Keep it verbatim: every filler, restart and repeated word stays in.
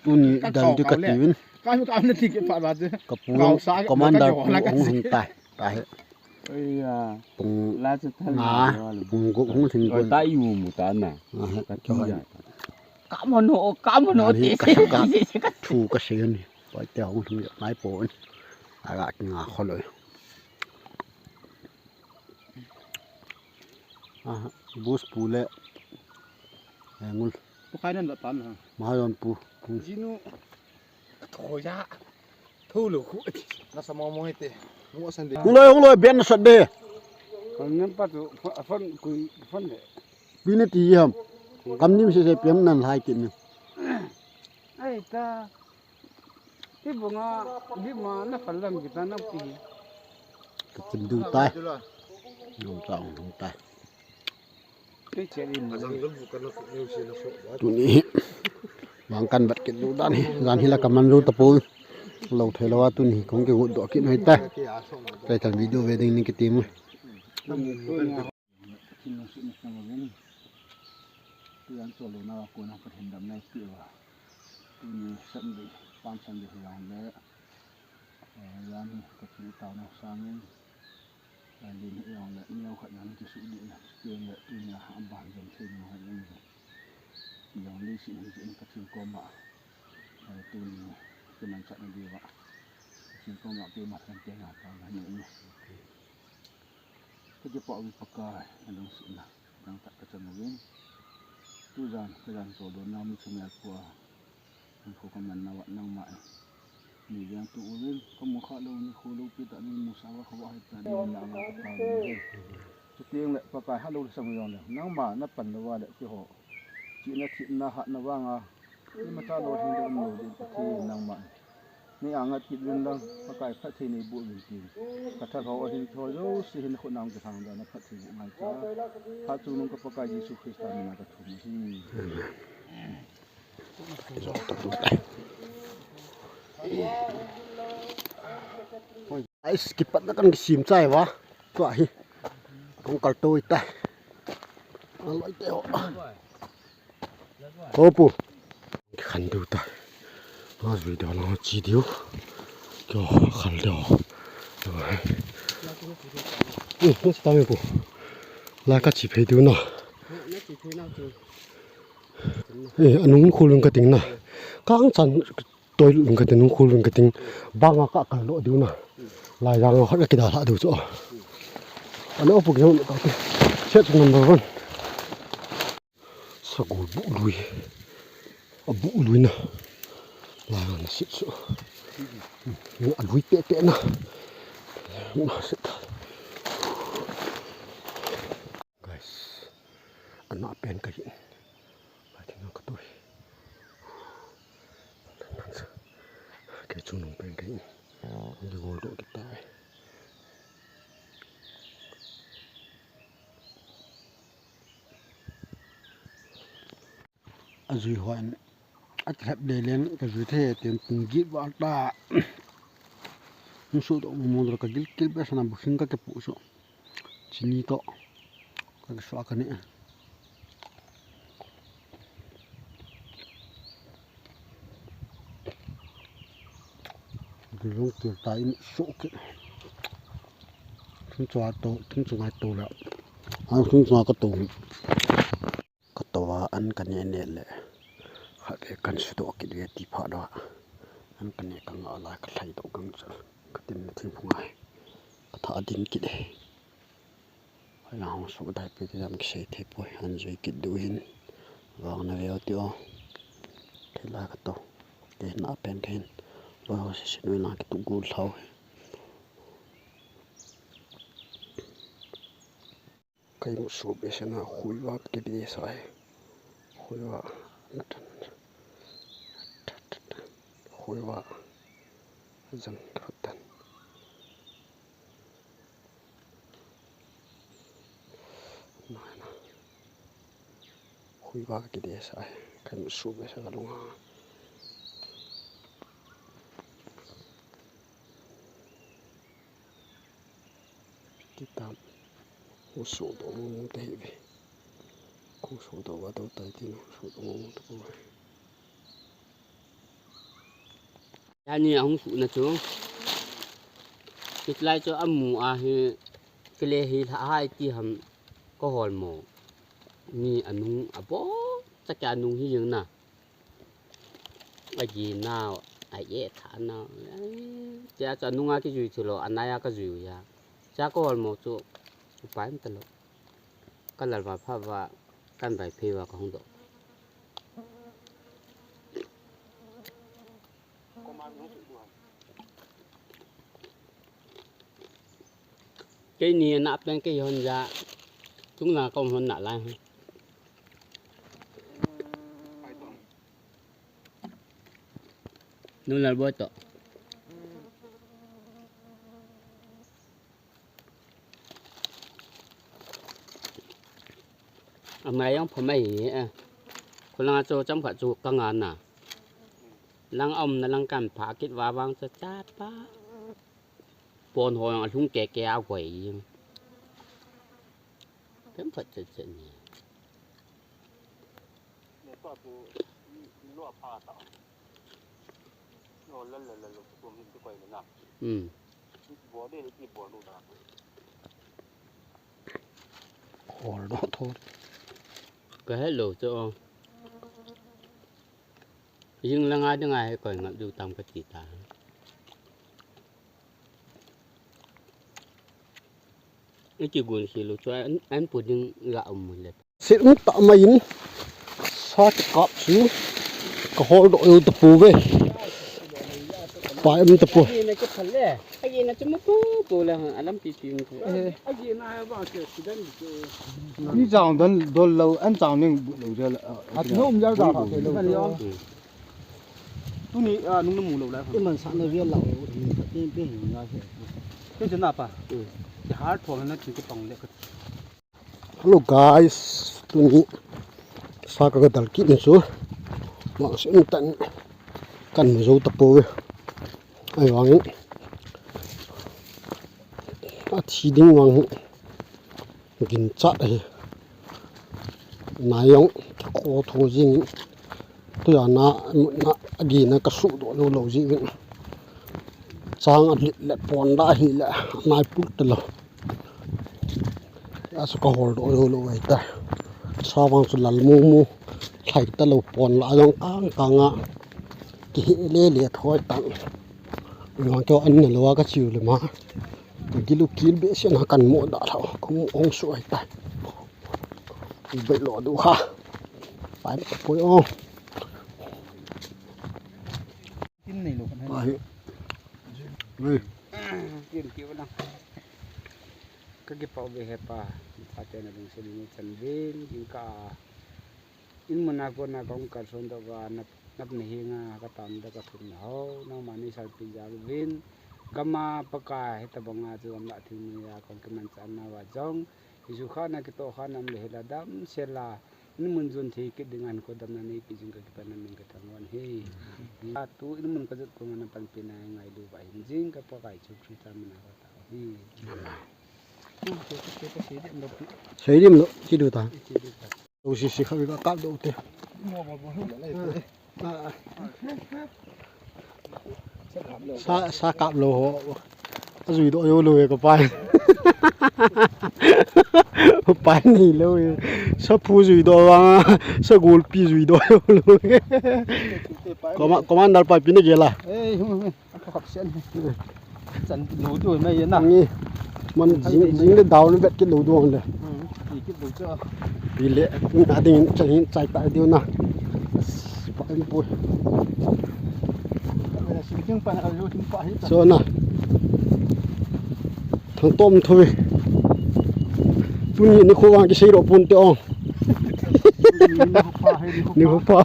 Tuni dan tu ka tiuvin. Ka mi ka na ti ke pa ba tu. Ka pu, commander pu hung hung tai. Ta he. Oi ya. Pung la chu thal nga, pung gup hung thing gun. Ta yu mu ta na. Ka ti ya. Ka mo no, ka mo no ti. Ka sa ka. Thu ka se ni. Pai te hung thing ya nai po. Aga ki nga kho lo. Ah, bus pu le. Eh, ngul. Pu khai nan ba pan ha. Ma yon pu. Jinu. Thoja. Thulu khu. Na sa mo mo te. Mo san de. Ngul oi, ngul oi, ben na sat de. Kan nem pa tu, fan kui, fan de. Pi ne ti ham. Kam nim se se piam nan hai kin ni. Ai ta. Ti bunga, di ma na kalam kita na pi. Ka kin du tai. Ngam chang hung tai. Tuni hi vang kan bat kit lou dan hi, jan hi la ka man lou tapou. Lou thei lou a tuni hi kong kigot doh kit noi ta. Kai kan video ve ding ni kiti mu. Tuni Sunday, Palm Sunday hi jong le. Eh, jan hi Pathen taona sangin, eh, len hi jong le, neo khat jong kisuh ding, chuteng le tunia aban jong thei ding ahi jong le. Jong le sin hi jong Pathen koma, eh, tuni kimanchahna diuva Pathen koma pema tante na ta na ni. Ka kipah uve Pakai, nalungsetna. Dang tah ka chan uvin. Tujan, ka jan chol don na mi chunga pua. Nang khu ka man na uva nangma in. Ni veng tu uvin, ka mu kha lou ni khu lou pi ta ni mu sa uva kha uva hi ta ni na ma ka ta ni. Chuteng le Pakai ha lou le sang jong le. Nangma na pan lou uva le keiho. Chihna thina hatna vanga. Imacha lolhing ding umlou ding Pathen nangma. Nei a ngat kit uvin lang, Pakai phatthei nei boh uvin tin. Ka thalhou a hin tho jouse hin khut na hung kithang dan a phatthei boh ngai ta. Phat chungnung ka Pakai Jesu Christa min a ka thum ahi. Ais, kipatna kan kisem chai uva. Tua hi. Kong kal to ita. Aloi te ho. Ho pu. Khan diu ta. Last video la chi diu. Kyo khal diu. Eh, na chi ta me pu. La ka chi phei diu na. Eh, anung khul ka ting na. Kang chan Toi lung ka ting, nung khul lung ka ting, banga ka kal lo diu na. Lai jang khat ka kida lha diu chu. Ano pu ki hon ka ti. Set number one. Sagol bu lui. A bu lui na. Lai jang na set chu. A lui te te na. Na set. Guys, ana pen ka hin. Ka thina ka toi. Kei chungnung pen ka hin. Ni gol doh kita. Ajui hon atlep lelen ka jui thei tem pung git va ta. Hung so to mo mo ka gil kil pe sana bu hing ka ke pu so. Chini to. Ka kiswa ka ne. Dulung tir ta in so ke. Thung chua to, thung chunga to la. Ang thung chunga ka to. Ka to a an ka ne ne le. Khat ve kan su to kit ve ti pha do. An ka ne ka nga la ka thlai to kang cha. Ka tin na thing phung ai. Ka tha din kit e. Hoi lang hung suk dai pe te jam kisei thei poi, an jui kit diu hin. Vang na veu ti o. Thei la ka to. Te na pen ka hin. Loi ho se sin ui lang ki tu gul thau. Kai mu su be se na hui va ki de sa he. Hui va. Na tan. Hui va. Jang ka tan. Hui va ki de sa he, kan su be sa ka lunga. Kitam, hu su do mo mo te hi ve. Ku su do va do tai tin hu su do mo mo te ko ve. Ani ahung suhna chu. Hitlai chu amu a hi kile hi lha hai ti ham ka hol mo. Ni anung abo cha kya nung hi jing na. Agi na ai e tha na. Tia cha nunga kijui thilo anaya ka jui u ya. Cha ka hol mo chu upai um talo. Ka lal va pha va kan vai phe va ka hung do. Keini na pen kei hon ja. Tung na kom hon na lai. Nu lal boi to. Amai jong pha mai hi e. Kholanga chu cham khat chu ka nga na. Lang a umna lang kan pha kit va vang chu chat pa. Pon ho jong alhung ke ke a goi jing. Kem phat chet chet ni. Ne pa tu lo pha ta. Lo la la la lo tu min tu koi na. Hmm. Bo de ki bo lu da. Hol do tho. Ka hello cho. Jing la nga de nga he koi ngap du tam ka ti ta. Iti gun si lu cho an, an pu ding la um le. Sit um ta mai in. Sa ka kap su. Ka hol do u ta pu ve. Pa em ta pu. Agi na chu ma pu pu la alam pi pi mu. Agi na ba ke sidan ke. Ni jang dan dol lo an jang ning bu lo ja la. At no um ja ja ka ke lo. Tuni a nung na mu lo la. Iman sa na ria la. Pe pe na he. Ke jana pa. Ke har thong na ki tong le. Hello guys, tuni sa ka dal kit ni chu. Mang sin tan kan mu jou ta po ve. Ai vang. A thi ding vang. Gin chat ahi. Nai jong ko tho jing. Tuja na, na, agi na ka su do lo lo ji vin. Chang a lit le pon da hi le, nai pul ta lo. A su ka hol do lo lo ai ta. Sa vang su lal mu mu. Thlai ta lo pon la jong kang kang a. Ki hi le le thoi tang. Vang kyo an na lo a ka chiu le ma. Ka gilu kil be sia na kan mo da lo. Ka mo ong su ai ta. Bai lo du ha. Pai poi o. Tin nei lo kan. Pai. Nei. Tin ki wala. Ka kipah uve hepa. Pathen in lungset in chan uvin, jingkah a in mun a kona kahung kalson doh uva, nap, nap na henga ka tam doh ka thum na ho, nangma neisalpeh jal uvin, gam a Pakai hitabanga chu gamlah thingnoiya kahung kimanchah nauva jong, Jesu Khrist na kitoh kha nam le hila damsel a, in mun jon thei kit dinga hinkho damna neipeh jing kakipana min kathangvah e. Atu in mun kajot konga na panpina ngailu uva hin jing ka Pakai Jesu Christa mina katao hi. Sei dim lo, ti du ta. Lo si si kha ka kap do te. Sa, sa kap lo ho. A jui do yo lo e ka pai. Pai nei lo e. Sa phu jui do vang, sa gulpi jui do yo lo e. Comma-, commander pai pi na gela. Ei, hum, hum. Khop sen. Chan lo tu mai na. Ngi. Man jing, jing le down bet kit lo du le. Hmm, ti kit lo chu. Pi le, a ding chan hin chai ta diu na. Pa in pu. Sing pa na lo tin pa hi. So na. Thang tom thui. Tuni nikho vang kisei ro pon te ong. Nikho pha.